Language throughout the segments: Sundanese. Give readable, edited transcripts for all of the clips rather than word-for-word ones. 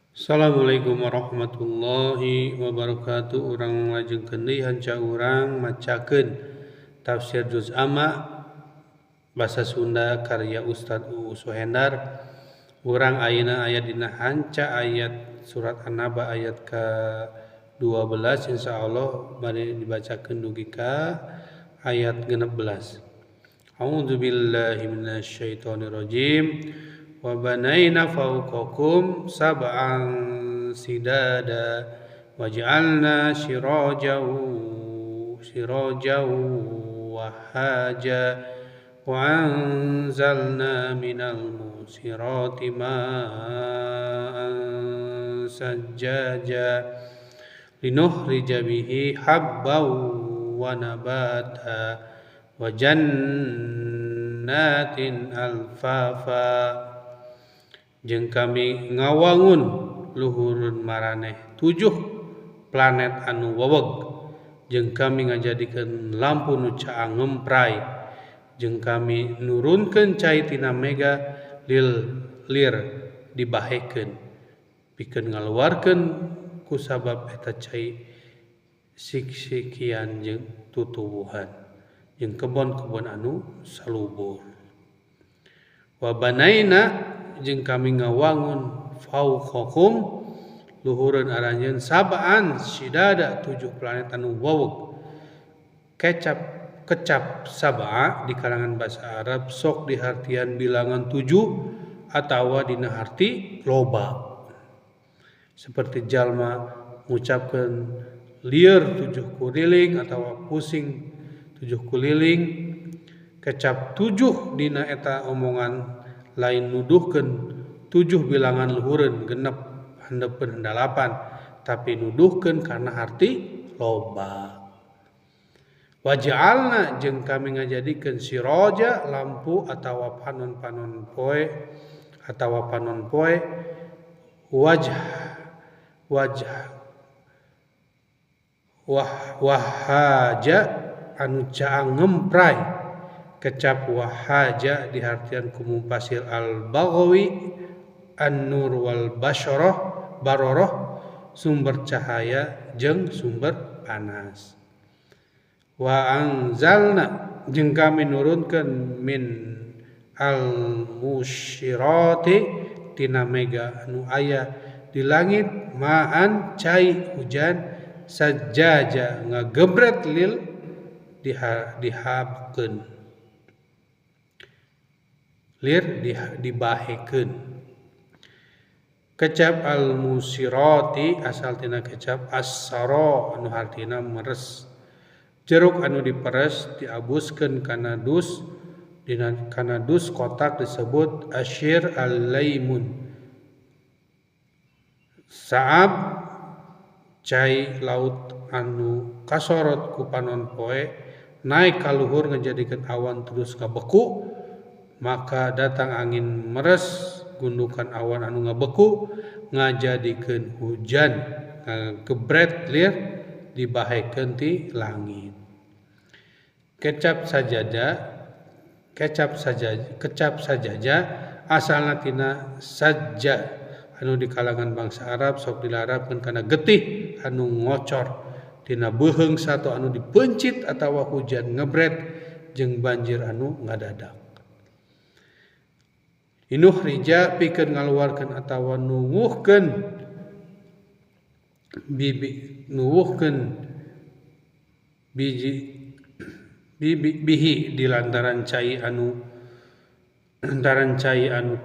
Assalamualaikum warahmatullahi wabarakatuh. Urang lajengkeun deui hanca urang macakeun tafsir juz amma basa Sunda karya Ustaz Uu Suhendar. Urang ayeuna aya dina hanca ayat surat An-Naba ayat ke-12, insyaallah bade dibacakeun dugi ka ayat 16. A'udzubillahi minasyaitonirrajim. Wa banayna fawqakum sab'an sidada waj'alna sirajan wahaja wa anzalna minal musirati ma'an sajjaja linukhrija bihi habban wa nabata wa jannatin alfafa. Jeung kami ngawangun luhureun maraneh 7 planet anu weweg, jeung kami ngajadikeun lampu nu caang ngempray, jeung kami nurunkeun cai tina mega lir dibahekeun pikeun ngaluarkeun ku sabab eta cai sik-sikian jeung tutuwuhan jeung kebon-kebon anu salubur. Wa banaina jeung kami ngawangun fauqakum luhureun aranjeun sab'an sidada 7 planet anu weweg. Kecap sab'a di kalangan bahasa Arab sok dihartian bilangan 7 atawa dina harti loba. Seperti jalma ngucapkeun lieur 7 kuriling atawa pusing 7 kuliling. Kecap 7 dina eta omongan lain nuduhkeun 7 bilangan luhureun genep handepeun 8, tapi nuduhkeun karena harti loba. Waja'alna jeung kami ngajadikeun siraja lampu atawa panon-panon poe atawa panon poe wajah wajah wah wahaja anu caang ngempray. Kecap wahaja dihartian ku Mufasir Al-Baghawi An-Nur wal Basyarah baroroh sumber cahaya jeung sumber panas. Wa anzalna jeung kami nurunkeun min al-musyirati tina mega anu aya di langit ma'an cai hujan sajjaja ngagebret lil dihabkeun lir dibahekeun. Kecap al-musirati asal tina kecap as-sara anu hartina meres. Jeruk anu diperes diabuskeun kana dus dina kana dus kotak disebut asyir al-laimun. Saab cai laut anu kasorot ku panon poe naik ka luhur ngajadikeun awan terus kabeku, maka datang angin meres gundukan awan anu ngabeku ngajadikeun hujan gebret lir dibahekeun ti langit. Kecap sajaja asalna tina sajja anu di kalangan bangsa Arab sok dilarapkeun kana getih anu ngocor tina beuheung sato anu dipencit atawa hujan ngebret jeung banjir anu ngadadak. Inuhrija pikeun ngaluarkeun atawa nuwuhkeun bibi nuwuhkeun biji bibi bihi di lantaran cai anu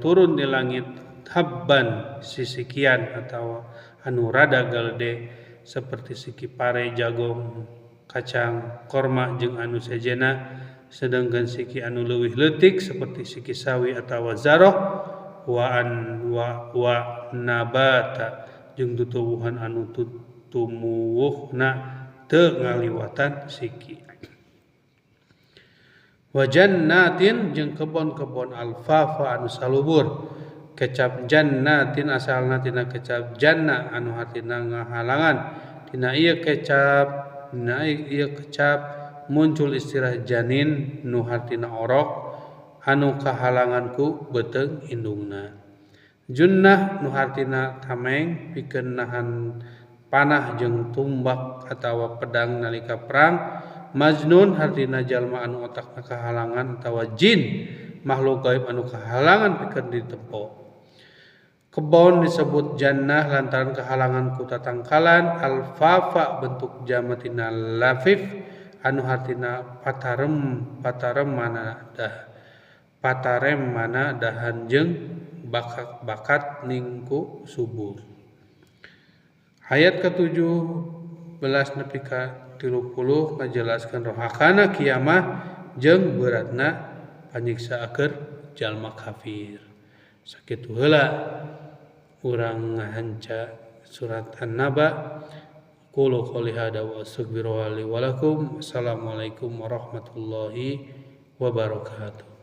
turun di langit habban sisikian atawa anu rada galede seperti siki pare, jagong, kacang, korma jeung anu sejena. Sedangkan siki anu leuwih leutik seperti siki sawi atawa zaroh wa an wa, wa nabata jeung tutuwuhan anu tumuwuhna teu ngaliwatan siki. Wa jannatin jeung kebon-kebon alfafa anu salubur. Kecap jannatin asalna tina kecap janna anu hartina ngahalangan. Tina ieu kecap muncul istilah janin nu hartina orok anu kahalangan ku beuteung indungna. Junnah nu hartina tameng pikeun nahan panah jeung tumbak atawa pedang nalika perang. Majnun hartina jalma anu otakna kahalangan atawa jin makhluk gaib anu kahalangan pikeun ditempo. Kebon disebut jannah lantaran kahalangan ku tatangkalan. Alfafa bentuk jamatina lafif anu hartina patarem, patarem mana dah, patarem mana dahan jeung bakat ningku subur. Ayat ke-17 nepi ka 30 ngajelaskeun rohakana kiamah jeung beratna panyiksa keur jalma kafir. Sakitu heula urang ngahanca surat An-Naba. Qulu qouli hada wa astaghfirullahi li wa lakum. Assalamualaikum warahmatullahi wabarakatuh.